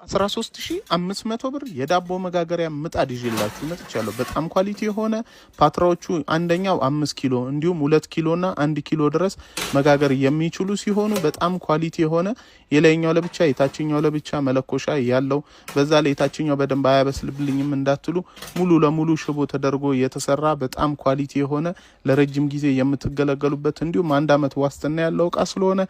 በ13,500 ብር የዳቦ መጋገሪያ ምጣድ ይዤላችሁ መጥቻለሁ። በጣም quality የሆነ ፓትራዎቹ አንደኛው 5 ኪሎ እንዲሁም 2 ኪሎ እና 1 ኪሎ ድረስ መጋገር የሚችሉ ሲሆኑ በጣም quality የሆነ የላይኛው ለብቻ የታችኛው ለብቻ መለኮሻ ያለው፣ በዛ ላይ የታችኛው በደንብ አያበስልብልኝም እንዳትሉ ሙሉ ለሙሉ ሽቦ ተደርጎ የተሰራ በጣም quality የሆነ ለረጅም ጊዜ የምትገለገሉበት እንዲሁም 1 አመት ዋስትና ያለው እቃ ስለሆነ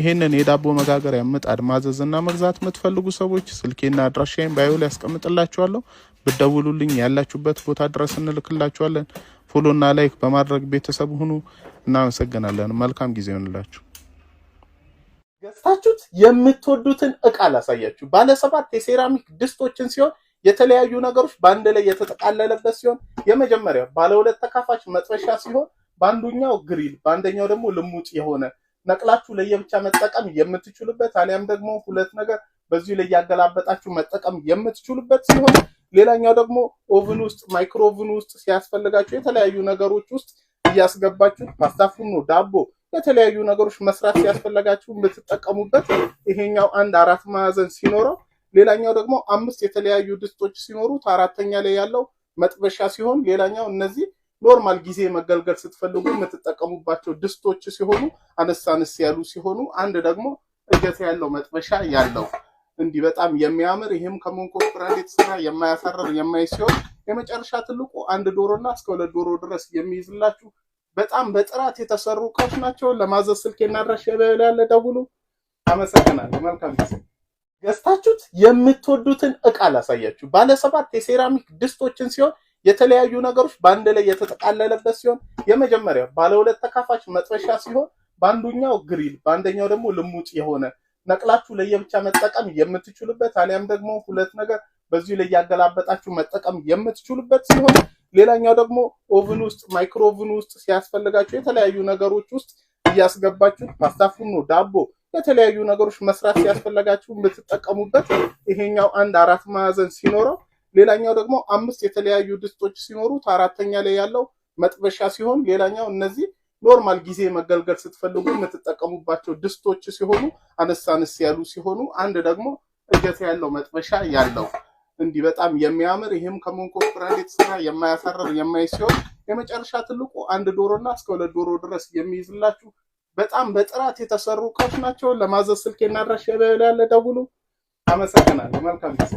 ይሄንን የዳቦ መጋገሪያ ምጣድ ማዘዝና መግዛት የምትፈልጉ ሰዎች ስልኬና አድራሻዬን bio ላይ ያስቀምጥላችኋለሁ። ብትደውሉልኝ ያላችሁበት ቦታ ድረስ እንልክላችኋለን። Follow ና like በማድረግ ቤተሰብ ሁኑ። እናመሰግናለን። መልካም ጊዜ ይሆንላችሁ። ገዝታችሁት የምትወዱትን እቃ ላሳያችሁ። ባለ 7 የሴራሚክ ድስቶችን ሲሆን የተለያዩ ነገሮች በአንድ ላይ የተጠቃለለበት ሲሆን የመጀመሪያው ባለ 2 ተካፋች መጥበሻ ሲሆን በአንዱኛው grill በአንደኛው ደግሞ ልሙጥ የሆነ ነቅላችሁ ለየብቻ መጠቀም የምትችሉበት አሊያም ደግሞ ሁለት ነገር በዚሁ ላይ ያገላበጣችሁ መጠቀም የምትችሉበት ሲሆን ሌላኛው ደግሞ oven ውስጥ፣ micro oven ውስጥ ሲያስፈልጋችሁ የተለያዩ ነገሮች ውስጥ እያስገባችሁ ፓስታ፣ ፉርኖ፣ ዳቦ፣ የተለያዩ ነገሮች መስራት ሲያስፈልጋችሁ የምትጠቀሙበት ይሄኛው አንድ አራት ማዕዘን ሲኖረው ሌላኛው ደግሞ አምስት የተለያዩ ድስቶች ሲኖሩት አራተኛ ላይ ያለው መጥበሻ ሲሆን ሌላኛው እነዚህ normal ጊዜ መገልገል ስትፈልጉ የምትጠቀሙባቸው ድስቶች ሲሆኑ አነስ አነስ ያሉ ሲሆኑ አንድ ደግሞ እጀታ ያለው መጥበሻ ያለው እንዲህ በጣም የሚያምር ይህም ከሞንኮስ brand የተሰራ የማያሳርር የማይ ሲሆን የመጨረሻ ትልቁ አንድ ዶሮና እስከ 2 ዶሮ ድረስ የሚይዝላችሁ በጣም በጥራት የተሰሩ እቃዎች ናቸው። ለማዘዝ ስልኬና አድራሻ bio ላይ ያለ ደውሉ። አመሰግናለሁ። መልካም ጊዜ። ገዝታችሁት የምትወዱትን እቃ ላሳያችሁ። ባለ 7 የሴራሚክ ድስቶችን ሲሆን የተለያዩ ነገሮች በአንድ ላይ የተጠቃለለበት ሲሆን የመጀመሪያው ባለ 2 ተካፋች መጥበሻ ሲሆን በአንዱኛው grill በአንደኛው ደግሞ ልሙጥ የሆነ ነቅላችሁ ለየብቻ መጠቀም የምትችሉበት አሊያም ደግሞ ሁለት ነገር በዚሁ ላይ ያገላበጣችሁ መጠቀም የምትችሉበት ሲሆን ሌላኛው ደግሞ oven ውስጥ፣ micro oven ውስጥ ሲያስፈልጋችሁ የተለያዩ ነገሮች ውስጥ እያስገባችሁ ፓስታ፣ ፉርኖ፣ ዳቦ፣ የተለያዩ ነገሮች መስራት ሲያስፈልጋችሁ የምትጠቀሙበት ይሄኛው አንድ አራት ማዕዘን ሲኖረው ሌላኛው ደግሞ አምስት የተለያዩ ድስቶች ሲኖሩት አራተኛ ላይ ያለው መጥበሻ ሲሆን ሌላኛው እነዚህ normal ጊዜ መገልገል ስትፈልጉ የምትጠቀሙባቸው ድስቶች ሲሆኑ አነስ አነስ ያሉ ሲሆኑ አንድ ደግሞ እጀታ ያለው መጥበሻ ያለው እንዲህ በጣም የሚያምር ይህም ከሞንኮስ brand የተሰራ የማያሳርር የማይ ሲሆን የመጨረሻ ትልቁ አንድ ዶሮና እስከ 2 ዶሮ ድረስ የሚይዝላችሁ በጣም በጥራት የተሰሩ እቃዎች ናቸው። ለማዘዝ ስልኬና አድራሻ bio ላይ ያለ ደውሉ። አመሰግናለሁ። መልካም ጊዜ።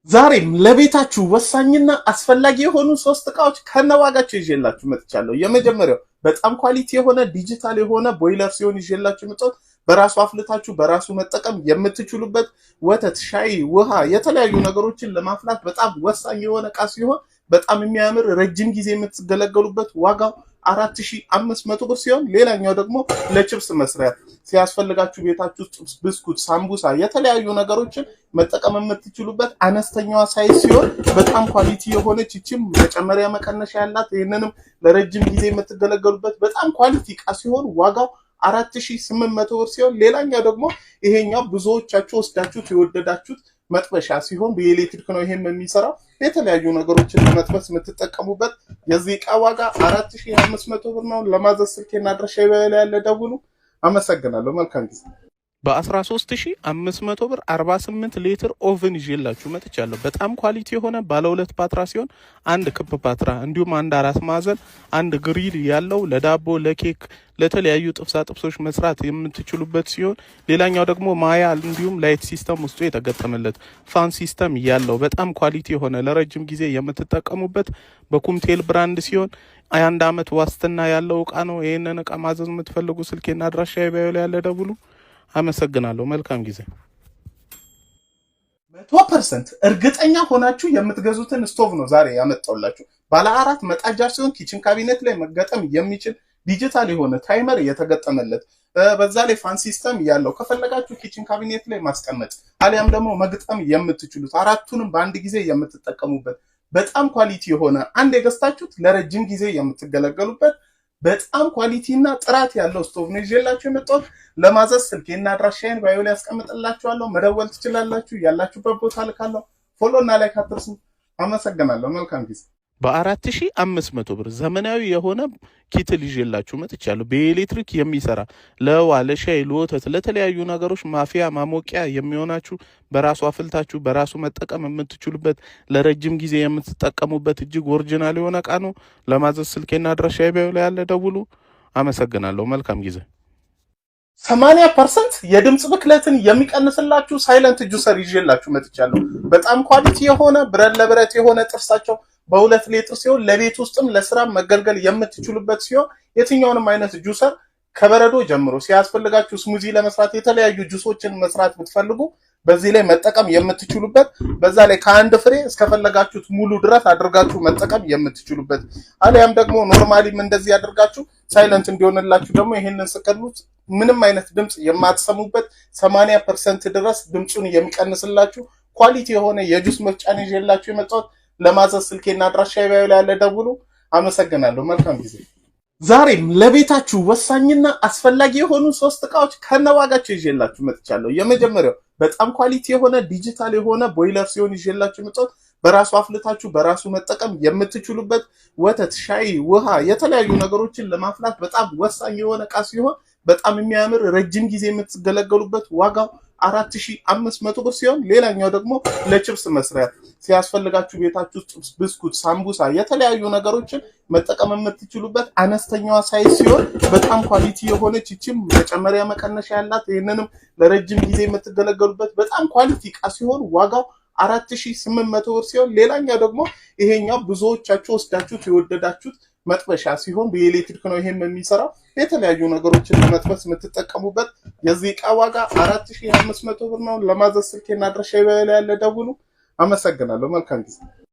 ዛሬም ለቤታችሁ ወሳኝና አስፈላጊ የሆኑ ሶስት እቃዎች ከነዋጋቸው ይዤላችሁ መጥቻለሁ። የመጀመሪያው በጣም quality የሆነ ዲጂታል የሆነ ቦይለር ሲሆን ይዤላችሁ የመጣሁት በራሱ አፍልታችሁ በራሱ መጠቀም የምትችሉበት ወተት፣ ሻይ፣ ውሃ፣ የተለያዩ ነገሮችን ለማፍላት በጣም ወሳኝ የሆነ እቃ ሲሆን በጣም የሚያምር ረጅም ጊዜ የምትገለገሉበት ዋጋው 4,500 ብር ሲሆን ሌላኛው ደግሞ ለችፕስ መስሪያ ሲያስፈልጋችሁ ቤታችሁ ውስጥ ብስኩት፣ ሳምቡሳ፣ የተለያዩ ነገሮችን መጠቀም የምትችሉበት አነስተኛዋ size ሲሆን በጣም quality የሆነች ይችም መጨመሪያ መቀነሻ ያላት ይህንንም ለረጅም ጊዜ የምትገለገሉበት በጣም quality እቃ ሲሆን ዋጋው 4,800 ብር ሲሆን ሌላኛው ደግሞ ይሄኛው ብዙዎቻችሁ ወስዳችሁት የወደዳችሁት መጥበሻ ሲሆን በኤሌክትሪክ ነው ይሄም የሚሰራው። የተለያዩ ነገሮችን ለመጥበስ የምትጠቀሙበት የዚህ እቃ ዋጋ 4,500 ብር ነው። ለማዘዝ ስልኬና አድራሻ bio ላይ ያለ ደውሉ። አመሰግናለሁ። መልካም ጊዜ። በ13,500 ብር 48 ሊትር oven ይዤላችሁ መጥቻለሁ። በጣም quality የሆነ ባለ 2 ፓትራ ሲሆን አንድ ክብ ፓትራ እንዲሁም አንድ አራት ማዕዘን አንድ grill ያለው ለዳቦ፣ ለኬክ፣ ለተለያዩ ጥብሳ ጥብሶች መስራት የምትችሉበት ሲሆን ሌላኛው ደግሞ ማያ እንዲሁም light system ውስጡ የተገጠመለት fan system ያለው በጣም quality የሆነ ለረጅም ጊዜ የምትጠቀሙበት በኩምቴል brand ሲሆን 1 አመት ዋስትና ያለው እቃ ነው። ይህንን እቃ ማዘዝ የምትፈልጉ ስልኬና አድራሻ bio ላይ ያለ ደውሉ። አመሰግናለሁ። መልካም ጊዜ። 100% እርግጠኛ ሆናችሁ የምትገዙትን ስቶቭ ነው ዛሬ ያመጣሁላችሁ። ባለ 4 መጣጃ ሲሆን kitchen cabinet ላይ መገጠም የሚችል ዲጂታል የሆነ timer የተገጠመለት በዛ ላይ fan system ያለው ከፈለጋችሁ kitchen cabinet ላይ ማስቀመጥ አሊያም ደግሞ መግጠም የምትችሉት አራቱንም በአንድ ጊዜ የምትጠቀሙበት በጣም quality የሆነ አንድ የገዝታችሁት ለረጅም ጊዜ የምትገለገሉበት በጣም quality እና ጥራት ያለው ስቶቭ ነው ይዤላችሁ የመጣሁት። ለማዘዝ ስልኬና አድራሻዬን bio ላይ ያስቀምጥላችኋለሁ። መደወል ትችላላችሁ። ያላችሁበት ቦታ ልካለሁ። Follow እና like አትርሱ። አመሰግናለሁ። መልካም ጊዜ። በ4500 ብር ዘመናዊ የሆነ kettle ይዤላችሁ መጥቻለሁ። በኤሌክትሪክ የሚሰራ ለውሃ፣ ለሻይ፣ ለወተት፣ ለተለያዩ ነገሮች ማፍያ ማሞቂያ የሚሆናችሁ፣ በራሱ አፍልታችሁ በራሱ መጠቀም የምትችሉበት፣ ለረጅም ጊዜ የምትጠቀሙበት እጅግ original የሆነ እቃ ነው። ለማዘዝ ስልኬና አድራሻ bio ላይ ያለ ደውሉ። አመሰግናለሁ። መልካም ጊዜ። 80% የድምፅ ብክለትን የሚቀንስላችሁ silent juicer ይዤላችሁ መጥቻለሁ። በጣም quality የሆነ፣ ብረት ለብረት የሆነ፣ ጥርሳቸው በ2 ሊትር ሲሆን ለቤት ውስጥም ለስራ መገልገል የምትችሉበት ሲሆን የትኛውንም አይነት juicer ከበረዶ ጀምሮ ሲያስፈልጋችሁ smoothie ለመስራት፣ የተለያዩ ጁሶችን መስራት ብትፈልጉ በዚህ ላይ መጠቀም የምትችሉበት፣ በዛ ላይ ከአንድ ፍሬ እስከፈለጋችሁት ሙሉ ድረስ አድርጋችሁ መጠቀም የምትችሉበት፣ አሊያም ደግሞ normally ም እንደዚህ አድርጋችሁ silent እንዲሆንላችሁ ደግሞ ይህንን ስከድኑት ምንም አይነት ድምፅ የማትሰሙበት፣ 80% ድረስ ድምፁን የሚቀንስላችሁ quality የሆነ የጁስ መፍጫን ይዤላችሁ የመጣሁት። ለማዘዝ ስልኬና አድራሻ bio ላይ ያለ ደውሉ። አመሰግናለሁ። መልካም ጊዜ። ዛሬም ለቤታችሁ ወሳኝና አስፈላጊ የሆኑ ሶስት እቃዎች ከነዋጋቸው ይዤላችሁ መጥቻለሁ። የመጀመሪያው በጣም quality የሆነ ዲጂታል የሆነ ቦይለር ሲሆን ይዤላችሁ የመጣሁት በራሱ አፍልታችሁ በራሱ መጠቀም የምትችሉበት፣ ወተት፣ ሻይ፣ ውሃ፣ የተለያዩ ነገሮችን ለማፍላት በጣም ወሳኝ የሆነ እቃ ሲሆን በጣም የሚያምር፣ ረጅም ጊዜ የምትገለገሉበት፣ ዋጋው 4500 ብር ሲሆን ሌላኛው ደግሞ ለችፕስ መስሪያ ሲያስፈልጋችሁ ቤታችሁ ውስጥ ብስኩት፣ ሳምቡሳ፣ የተለያዩ ነገሮችን መጠቀም የምትችሉበት አነስተኛዋ size ሲሆን በጣም quality የሆነች፣ ይችም መጨመሪያ መቀነሻ ያላት፣ ይህንንም ለረጅም ጊዜ የምትገለገሉበት በጣም quality እቃ ሲሆን ዋጋው 4800 ብር ሲሆን ሌላኛው ደግሞ ይሄኛው ብዙዎቻችሁ ወስዳችሁት የወደዳችሁት መጥበሻ ሲሆን በኤሌክትሪክ ነው ይሄም የሚሰራው። የተለያዩ ነገሮችን ለመጥበስ የምትጠቀሙበት የዚህ እቃ ዋጋ 4500 ብር ነው። ለማዘዝ ስልኬና አድራሻ ላይ ያለ ደውሉ። አመሰግናለሁ። መልካም ጊዜ።